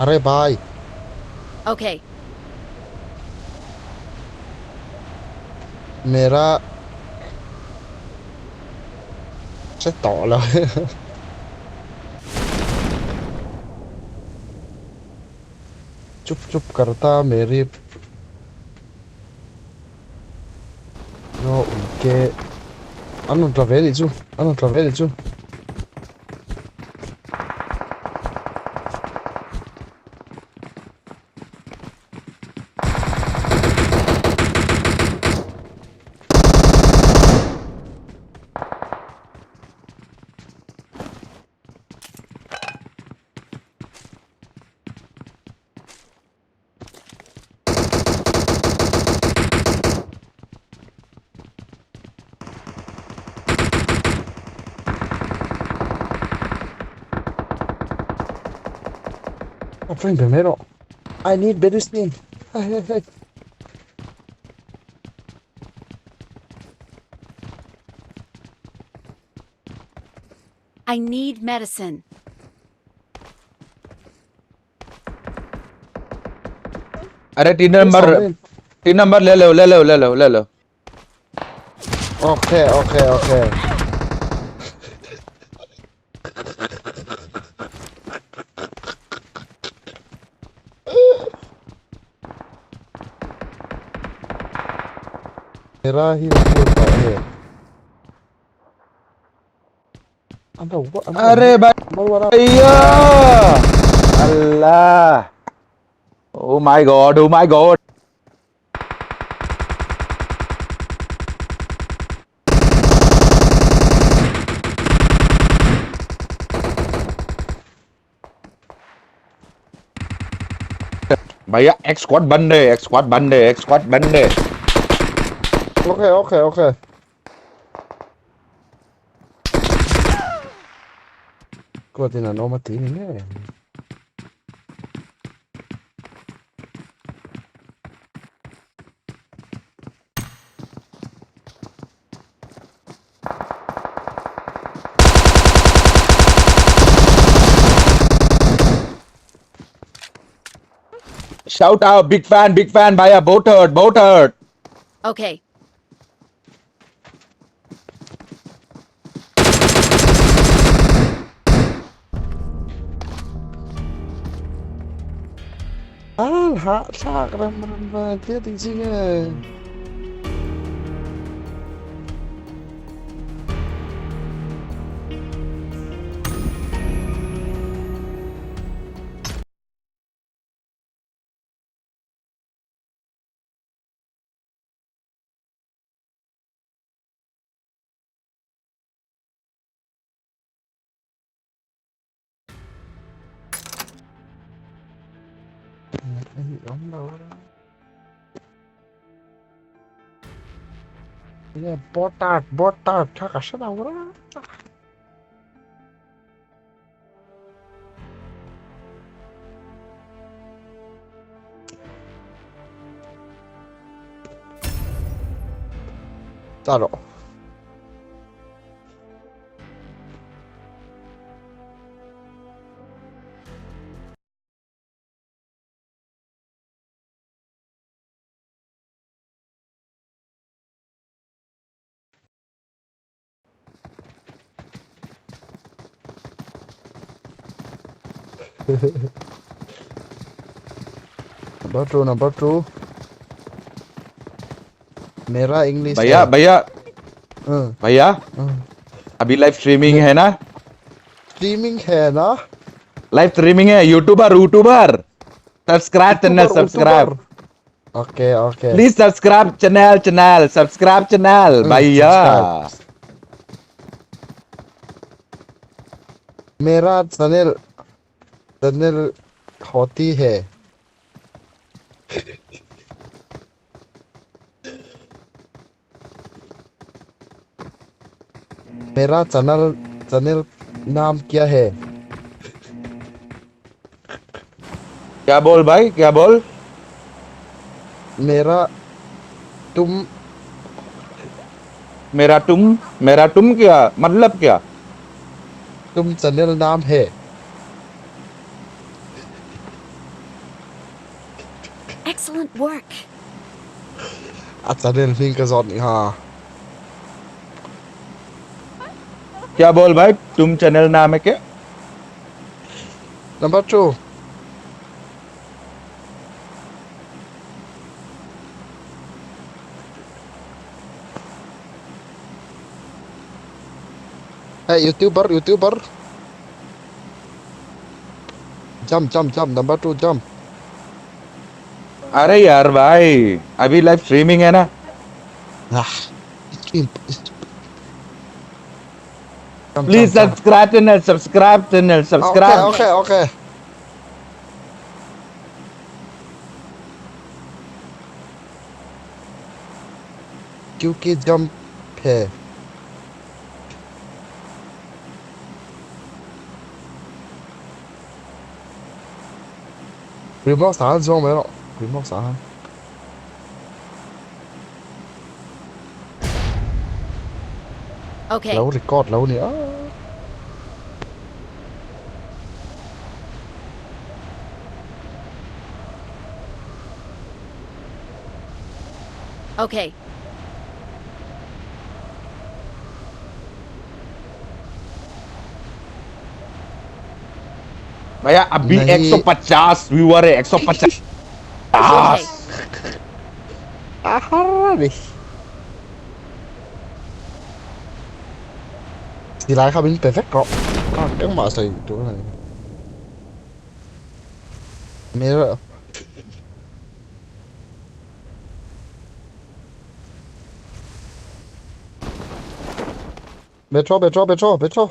Arey bhai. Okay. Mera hre tawh lo. Chup chup karta meri no unke an rawn tla ve anih chu an rawn tla ve anih chu. A friend be mai rawh. I need medicine. Hei hei hei. I need medicine. अरे तीन number तीन number ले लो ले लो ले लो ले लो Okay okay okay. Mera hi full tawh nge? अरे भैया अल्लाह ओ my God oh my God भैया एक्स स्क्वाड बन रहे एक्स स्क्वाड बन रहे एक्स स्क्वाड बन रहे Okay okay okay. Kuatin an awm a tih ni ngei ang. Shout out big fan big fan भैया बहुत hurt बहुत hurt Okay. An hahthlak ram ram ram tia tih chi nge. Botard botard kha ka hre lo ra. Ta rawh. Number two number two मेरा English भैया है भैया हाँ, भैया हाँ। अभी लाइव स्ट्रीमिंग है ना स्ट्रीमिंग है ना लाइव स्ट्रीमिंग है YouTuber YouTuber subscribe channel YouTuber subscribe YouTuber okay okay please subscribe channel channel subscribe channel भैया सब्सक्राइब मेरा चैनल चैनल होती है मेरा चैनल चैनल नाम क्या है क्या बोल भाई क्या बोल मेरा तुम मेरा तुम क्या मतलब क्या तुम चैनल नाम है Excellent work. A channel hming ka zawt nih ha. Kya bol bhai tum channel naam hai kya? Number 2. Hey YouTuber, YouTuber. Jump, jump, jump. Number 2, jump. अरे यार भाई अभी live streaming है ना। Ah, stream. Jump, please jump, jump. Subscribe channel, subscribe channel, Okay, subscribe. okay, okay. क्योंकि jump है। Remote sa han zawng mai rawh. Remote sa han. Okay. Lo record lo nia. Okay. भैया अभी नहीं। 150 व्यूअर है, 150। Okay. Ahar ni. Silai kha min pe vek rawh. Ah, engmah sawi tur a ni. Mera Metro, metro, metro, metro.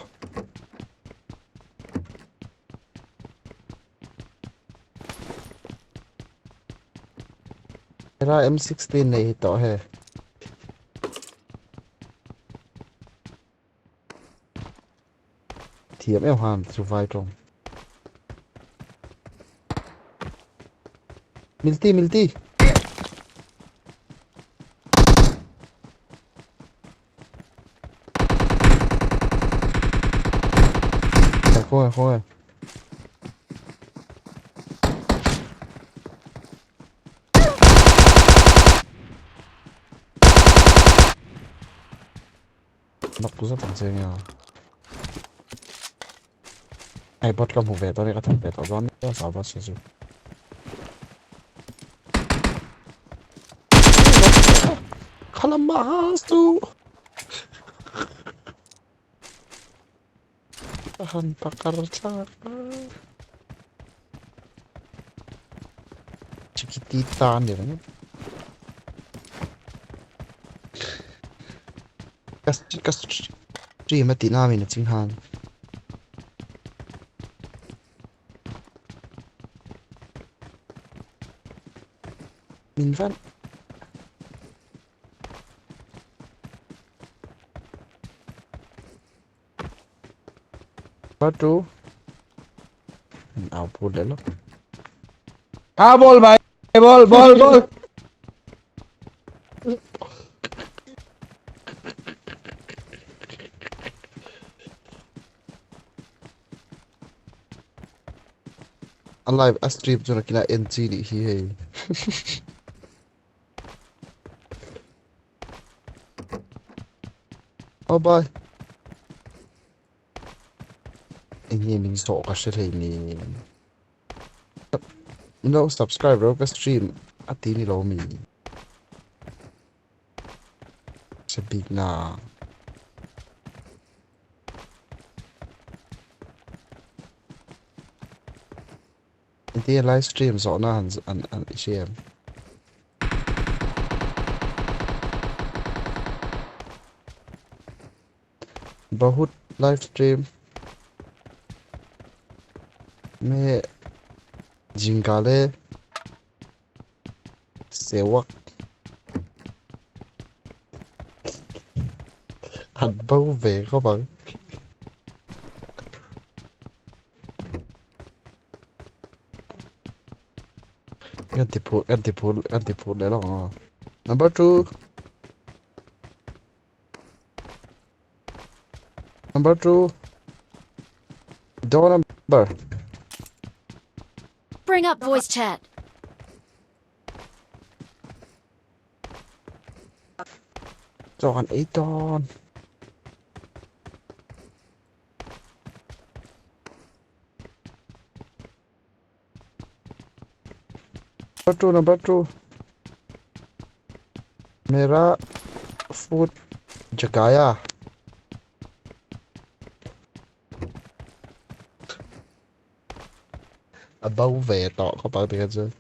Mera M16 nei hi tawh he. Thiam em han chu vai tawng. Milti, milti. Khawnge, khawnge. Mak zet ang che nia. Hei bot ka hmu ve tawh a ni, ka that ve tawh dawn nia sa bot si chu. Khalamah chu ka han pakar thlak a. Chiquitita a ni reng. Ka stream a tih na min a ching han. Min van. Batu. Au pur leh lawk. Ha bol bhai bol bol bol. A live a stream chu nakinah en chi nih hi hei. Oh bye. Enge min zawh ka hre hlei ni. Min lo subscribe ro ka stream a ti ni lo mi. Hre bik na. Engtin nge live stream zawhna han an an i hria em? Bahut live stream me jingale sewak an bo ve khawp ang. Kan ti phur kan ti phur kan ti phur leh lawk ang aw. Number 2. Number 2. Door number. Bring up voice chat. Chaw kan ei dawn. Number 2, number 2. Mera food jagaya. A bo ve tawh khawp ang tikhan chuan.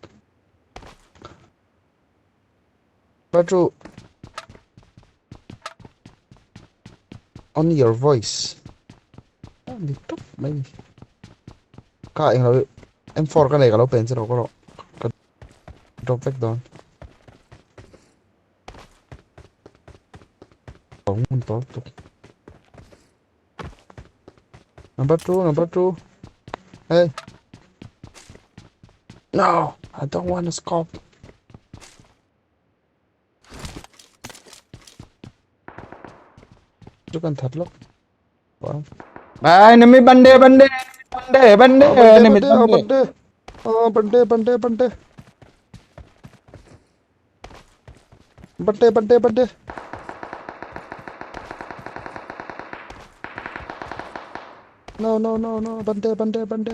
Number 2. On your voice. Ni tawp mai ni. Ka englo M4 ka nei ka lo pen che lo ka rawh. Ka drop vek dawn. Ka ngun tawh lutuk. Number 2, number 2. Hey. No, I don't want to scope. Chu kan that lawk. Bhai enemy bande bande bande bande enemy bande bande. Bande bande bande bande bande bande. No no no no bande bande bande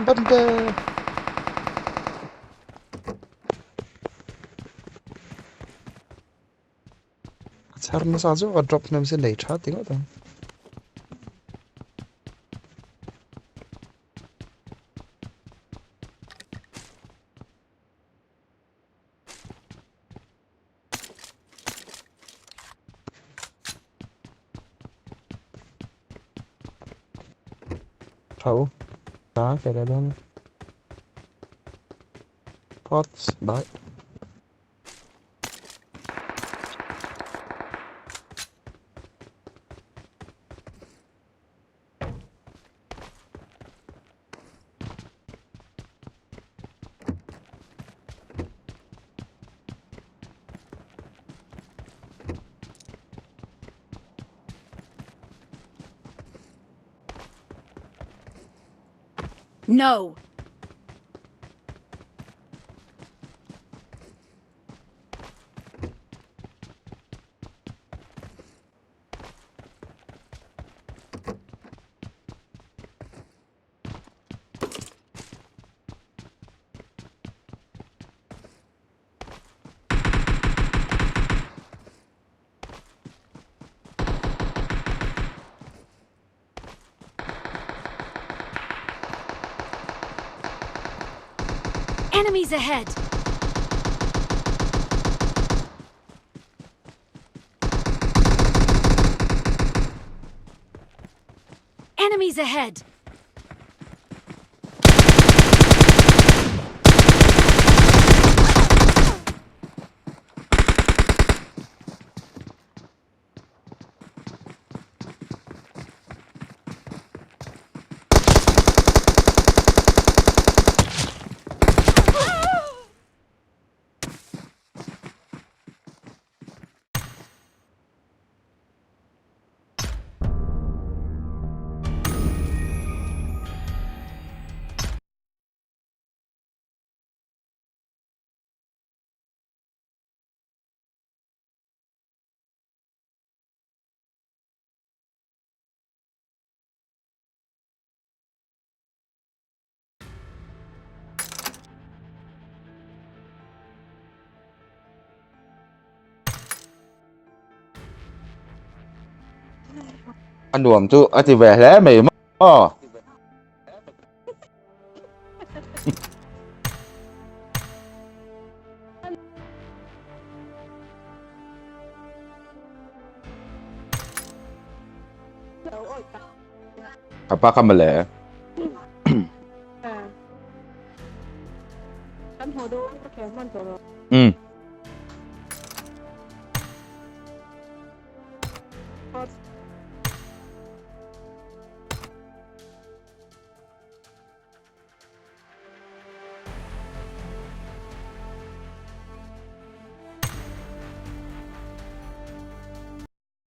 bande. A chhar nasa chu ka drop hnem se nei tha ti ngawt ang. Tha u. Ta ke la dawn. Pots bye. No. Enemies ahead. Enemies ahead. A nuam chu a ti ve hle mai maw. Ka pa kha mawle. Um.